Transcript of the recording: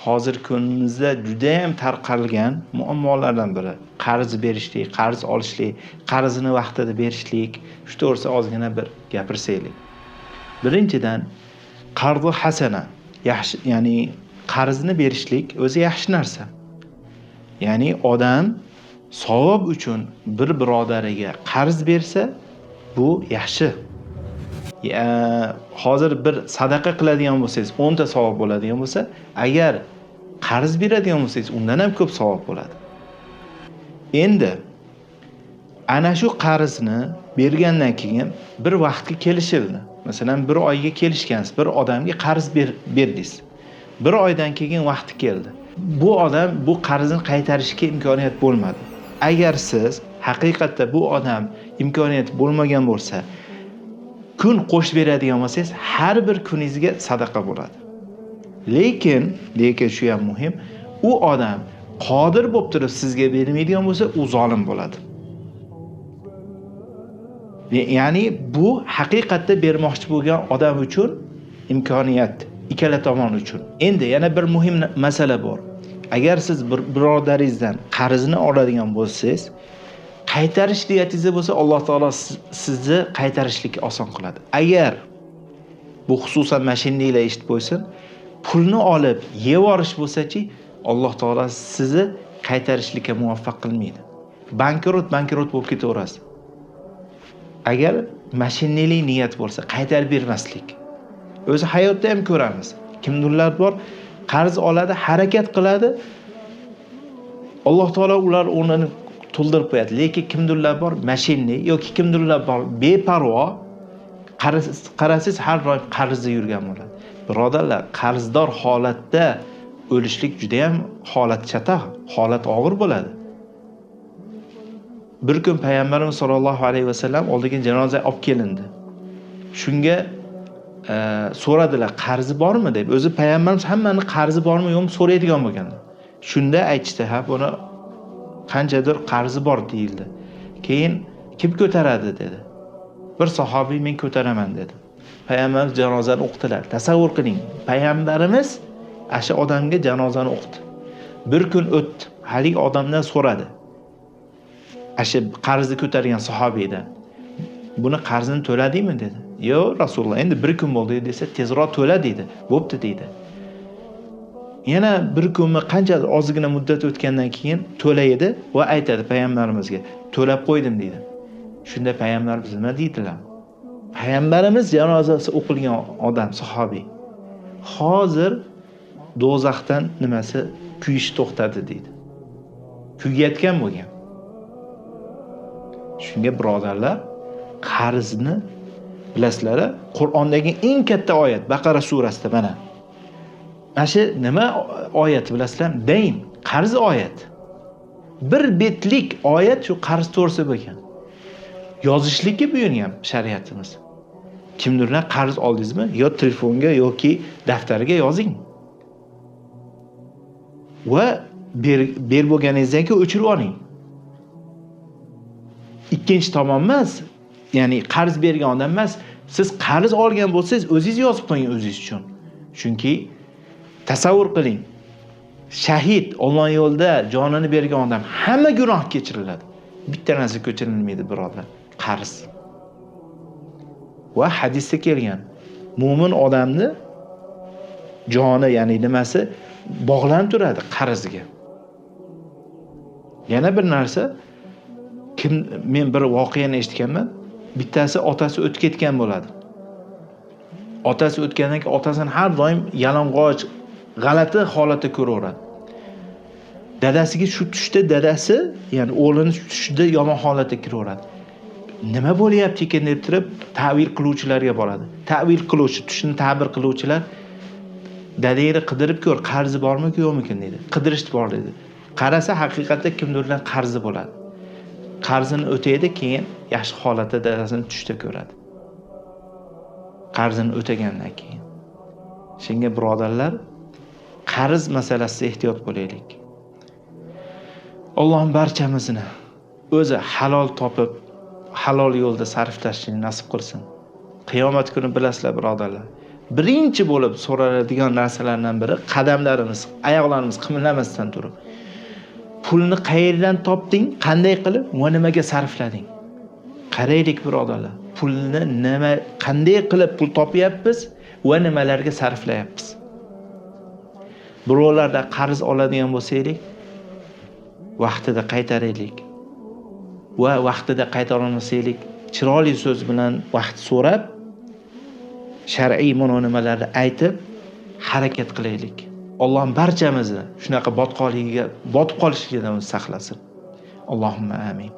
Hozir kunimizda juda ham tarqalgan muammolardan biri. Qarz berishlik, qarz olishlik, qarzini vaqtida berishlik. Shu to'g'risida ozgina bir gapirsaylik. Birinchidan, qarzi hasana, yaxshi, ya'ni qarzni berishlik o'zi yaxshi narsa. Ya'ni odam savob uchun bir birodariga qarz bersa, bu yaxshi. Hozir bir sadaqa qiladigan bo'lsangiz, 10 ta savob bo'ladigan bo'lsa, agar qarz beradigan bo'lsangiz, undan ham ko'p savob bo'ladi. Endi ana shu qarzni bergandan keyin bir vaqtga kelishildi. Masalan, bir oyga kelishgansiz, bir odamga qarz berdingiz. Bir oydan keyin vaqti keldi. Bu odam bu qarzni qaytarishga imkoniyat bo'lmadi. Agar siz haqiqatda bu odam imkoniyati bo'lmagan bo'lsa, kun qo'shib beradigan bo'lsangiz, har bir kuningizga sadaqa bo'ladi. Lekin shu ham muhim, u odam qodir bo'lib turib sizga bermaydigan bo'lsa, u zolim bo'ladi. Ya'ni bu haqiqatda bermoqchi bo'lgan odam uchun imkoniyat, ikkala tomon uchun. Endi yana bir muhim masala bor. Agar siz bir birodaringizdan qarzni oladigan bo'lsangiz, qaytarish niyatingizda bo'lsa, Alloh taolo sizni qaytarishlikka oson qiladi. Agar bu xususan mashinniklar eshitib qo'ysin, pulni olib yeb yuborish bo'lsa-chi, Alloh taolo sizni qaytarishlikka muvaffaq qilmaydi. Bankrot bo'lib ketaverasiz. Agar mashinnilik niyat bo'lsa, qaytarib bermaslik. O'zi hayotda ham ko'ramiz. Kimdirlar bor, qarz oladi, harakat qiladi. Alloh taolo ular o'rnini to'ldirib qo'yadi. Lekin kimdirlar bor, mashinni yoki kimdirlar bor, beparvo, qarasiz har doim qarzda yurgan bo'ladi. Birodarlar, qarzdor holatda o'lishlik juda ham holat chatoq, holat og'ir bo'ladi. Bir kun Payg'ambarimiz sollallohu alayhi vasallam oldiga janoza olib kelindi. Shunga so'radilar, qarzi bormi deb. O'zi Payg'ambarimiz hammani qarzi bormi yo'qmi so'raydigan bo'lganlar. Shunda aytishdi, ha, buni qanchadir qarzi bor deyildi. Keyin kim ko'taradi dedi. Bir sahobiy men ko'taraman dedi. Payg'ambarimiz janozani o'qdilar. Tasavvur qiling, Payg'ambarimiz o'sha odamga janozani o'qdi. Bir kun o'tdi. Haligi odamdan so'radi. O'sha qarzni ko'targan sahobiydan. Buni qarzini to'ladingmi dedi. Yo'q, Rasululloh, endi bir kun bo'ldi desa, tezroq to'la deydi. Bo'pti deydi. Yana bir kunmi qancha ozgina muddat o'tgandan keyin to'laydi va aytadi payg'ambarimizga, to'lab qo'ydim deydi. Shunda payg'ambarimiz nima deydilar? Payg'ambarimiz janozasi o'qilgan odam, sahobiy. Hozir do'zaxdan nimasi kuyish to'xtadi deydi. Kuyayotgan bo'lgan. Shunga birodarlar, qarzni bilasizlar, Qur'ondagi eng katta oyat Baqara surasida mana. Mana shu nima oyat bilasizlar? Dayn, qarz oyat. Bir betlik oyat shu qarz to'g'risida bo'lgan. Yozishlikka buyurgan shariatimiz. Kimdirdan qarz oldingizmi? Yo telefonga yoki daftarga yozing. Va berib bo'lganingizdan keyin o'chirib oling. Ikkinchi tomon emas, ya'ni qarz bergan odam emas, siz qarz olgan bo'lsangiz, o'zingiz yozib qo'ying o'zingiz uchun. Chunki tasavvur qiling, shahid Alloh yo'lida jonini bergan odam hamma gunoh kechiriladi. Bitta narsa kechirilmaydi birodar, qarz. Va hadisda kelgan, mo'min odamni joni, ya'ni nimasi bog'lanib turadi qarzga. Yana bir narsa, kim men bir voqeani eshitganman, bittasi otasi o'tib ketgan bo'ladi. Otasi o'tgandan keyin otasini har doim yalang'och, g'alati holatda ko'raveradi. Dadasiga shu tushda dadasi, ya'ni o'g'lini tushida yomon holatda kiraveradi. Nima bo'lyapti ekan deb turib ta'vil qiluvchilarga boradi. Ta'vil qiluvchi, tushni ta'bir qiluvchilar dadangni qidirib ko'r, qarzi bormi yo'qmikin deydi. Qidirishdi bor deydi. Qarasa haqiqatda kimdirdan qarzi bo'ladi. Qarzini o'taydi, keyin yaxshi holatda dadasini tushda ko'radi. Qarzini o'tagandan keyin. Shunga birodarlar, qarz masalasida ehtiyot bo'laylik. Allohim barchamizni o'zi halol topib, halol yo'lda sarflashni nasib qilsin. Qiyomat kuni bilasizlar birodarlar, Birinchi bo'lib so'raladigan narsalardan biri qadamlarimiz, oyoqlarimiz qimillamasdan turib, pulni qayerdan topding, qanday qilib va nimaga sarflading? Qaraylik birodarlar, pulni nima, qanday qilib pul topyapmiz va nimalarga sarflayapmiz? Birovlardan qarz oladigan bo'lsak, vaqtida qaytaraylik va vaqtida qaytara olmasaylik, chiroyli so'z bilan vaqt so'rab, shar'iy nimalarni aytib harakat qilaylik. Alloh barchamizni shunaqa botqoqligiga botib qolishligidan saqlasin. Allohumma amin.